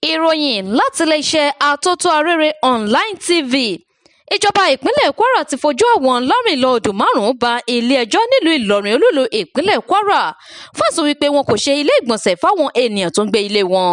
Ìròyìn láti iléeṣẹ́ Atótó Arére Online TV. Ìjọba ìpínlẹ̀ Kwara ti fojú àwọn lárìnlọ́ọ̀dù márùn-ún ba ilé-ẹjọ́ nílùú Ìlọrin, olúìlú ìpínlẹ̀ Kwara, fún ẹ̀sùn wípé wọn kò ṣe ilé ìgbọ̀nsẹ̀ fáwọn ènìyàn tó ń gbé ilé wọn.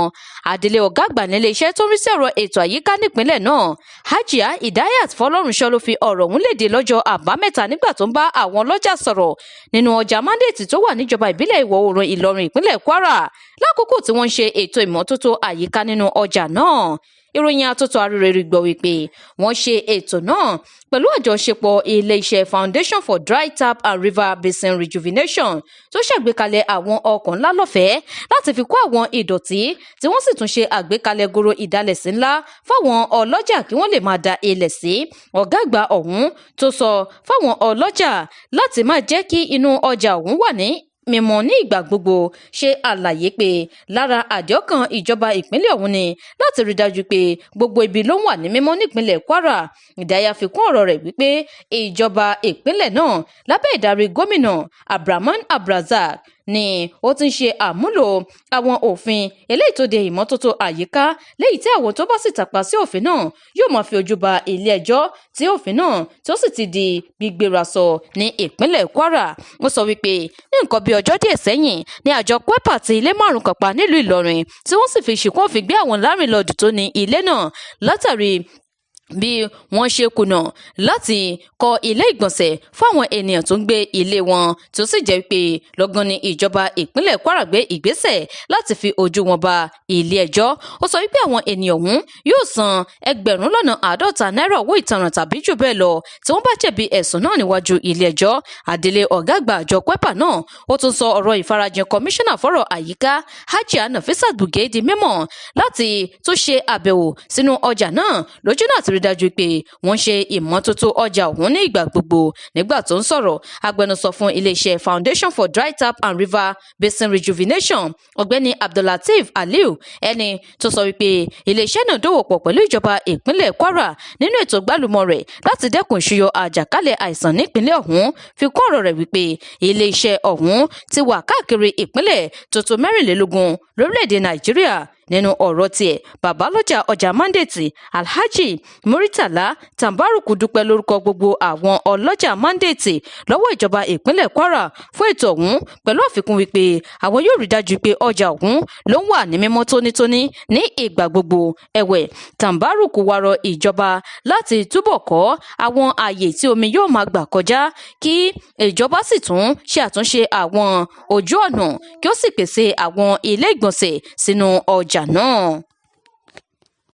Adelé ọ̀gá àgbà nílé iṣẹ́ tó ń rí sí ọ̀rọ̀ ètò àyíká nípìnlẹ̀ náà, Hajia Idayat Fọlọ́runṣọ́, ló fi ọ̀rọ̀ ọ̀hún léde lọ́jọ́ Àbámẹ́ta nígbà tó ń bá àwọn ọlọ́jà sọ̀rọ̀ nínú ọjà Mandate tó wà níjọba ìbílẹ̀ Ìwọ̀ Oòrùn Ìlọrin, ìpínlẹ̀ Kwara, lákòókò tí wọ́n ń ṣe ètò ìmọ́tótó àyíká nínú ọjà náà. Ìròyìn Atótó Arére gbọ́ wípé wọ́n ṣe ètò náà pẹ̀lú àjọṣepọ̀ ilé-iṣẹ́ Foundation for Dry Tap and River Basin Rejuvenation, tó ṣàgbékalẹ̀ àwọn ọkọ̀ ńlá lọ́fẹ̀ẹ́ láti fi kó àwọn ìdọ̀tí, tí wọ́n sì tún ṣe àgbékalẹ̀ goro ìdálẹ̀sí ńlá fáwọn ọlọ́jà kí wọ́n lè máa da ilẹ̀ sí. Ọ̀gá àgbà ọ̀hún tó sọ fáwọn ọlọ́jà láti máa jẹ́ kí inú ọjà ọ̀hún wà ní mímọ́ ní ìgbà gbogbo, ṣe àlàyé pé lára àdìọ́kàn ìjọba ìpínlẹ̀ ọ̀hún ni láti rí dájú pé gbogbo ibi ló ń wà ní mímọ́ nípínlẹ̀ Kwara. Ìdáyà fi kún ọ̀rọ̀ rẹ̀ wípé ìjọba ìpínlẹ̀ náà lábẹ́ ìdarí gómìnà Abdulrahman Abdulrazak ni ó ti ń ṣe àmúlò àwọn òfin eléyìí tó de ìmọ́tótó àyíká, léyìí tí àwọn tó bá sì tàpá sí òfin náà yóò máa fi ojú ba ilé-ẹjọ́, tí òfin náà tí ó sì ti di gbígbéra sọ ní ìpínlẹ̀ Kwara. Ó sọ wípé ní nǹkan bíi ọjọ́ díẹ̀ sẹ́yìn ní àjọ kwepa ti ilé márùn kan pa nílùú Ìlọrin, tí wọ́n sì fi ṣìkún òfin gbé àwọn lárìnlọ́ọ̀dù tó ní ilé náà látàrí bí wọ́n ṣe kùnà láti kọ́ ilé ìgbọ̀nsẹ̀ fáwọn ènìyàn tó ń gbé ilé wọn, tí ó sì jẹ́ pé lọ́gán ni ìjọba ìpínlẹ̀ Kwara gbé ìgbésẹ̀ láti fi ojú wọn ba ilé ẹjọ́. Ó sọ wípé àwọn ènìyàn ọ̀hún yóò san 50,000 náírà owó ìtanràn tàbí jù bẹ́ẹ̀ lọ tí wọ́n bá jẹ̀bi ẹ̀sùn náà níwájú ilé ẹjọ́. Adelé ọ̀gá àgbà àjọ kwepa náà ó tún sọ ọ̀rọ̀ ìfarajìn kọmíṣánná fọ́rọ̀ àyíká, Hajia Nafisat Buge, di mímọ̀ láti tún ṣe àbẹ̀wò sínú ọjà náà lójú náà ti rí dájú pé wọ́n ṣe ìmọ́tótó ọjà ọ̀hún ní ìgbà gbogbo. Nígbà tó ń sọ̀rọ̀, agbẹnusọ fún iléeṣẹ́ Foundation for Dry Tap and River Basin Rejuvenation, ọ̀gbẹ́ni Abdullateef Aliu, ẹni tó sọ wípé iléeṣẹ́ náà dòwò pọ̀ pẹ̀lú ìjọba ìpínlẹ̀ Kwara nínú ètò gbálùmọ̀ rẹ̀ láti dẹ́kun ìṣúyọ àjàkálẹ̀ àìsàn nípìnlẹ̀ ọ̀hún, fi kún ọ̀rọ̀ rẹ̀ wípé iléeṣẹ́ ọ̀hún ti wà káàkiri ìpínlẹ̀ tó tó 24 lórílẹ̀‐èdè Nàìjíríà. Nínú ọ̀rọ̀ tiẹ̀, babalọ́jà ọjà Mandate, Alhaji Muritàlá Tambaruku, dúpẹ́ lórúkọ gbogbo àwọn ọlọ́jà Mandate lọ́wọ́ ìjọba ìpínlẹ̀ Kwara fún ètò ọ̀hún, pẹ̀lú àfikún wípé àwọn yóò rí dájú pé ọjà ọ̀hún ló ń wà ní mímọ́ tónítóní ní ìgbà gbogbo. Ẹ̀wẹ̀, Tambaruku wá rọ ìjọba láti túbọ̀ kọ́ àwọn ààyè tí omi yóò máa gbà kọjá, kí ìjọba sì tún ṣe àtúnṣe àwọn ojú ọ̀nà, kí ó sì pèsè àwọn ilé ìgbọ̀nsẹ̀ sínú ọjà náà.